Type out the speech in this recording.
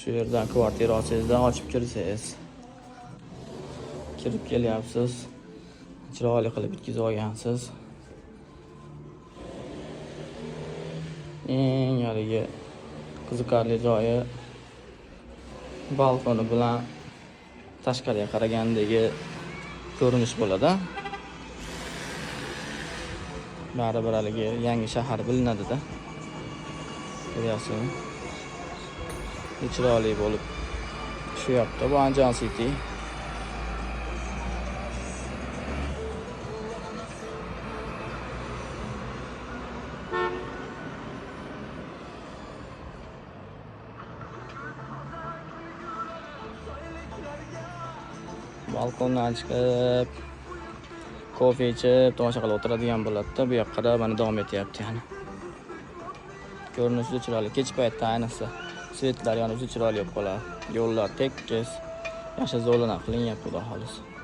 Shu yerdan kvartira olsangizda ochib kirsangiz. Kirib kelyapsiz. Chiroyli qilib bitkazib olgansiz. Eng haligi qiziqarli joyi balkoni bilan tashqariga qaragandagi ko'rinish bo'ladi. Baribir haligi yangi shahar bilinadi-da. Ko'ryapsizmi? Chiroyli bo'lib tushyapti bu Andijon City. Balkondan chiqib kofe ichib tomosha qilib o'tiradigan bo'ladi-da. Bu yoqqa qarab mana davom etyapti yana. Ko'rinishi chiroyli. Kech paytda ayniqsa svetlar yonib chiroyli bo'lib qoladi. Yo'llar tekis, yashil zonalar qilinyapti, xudo xohlasa.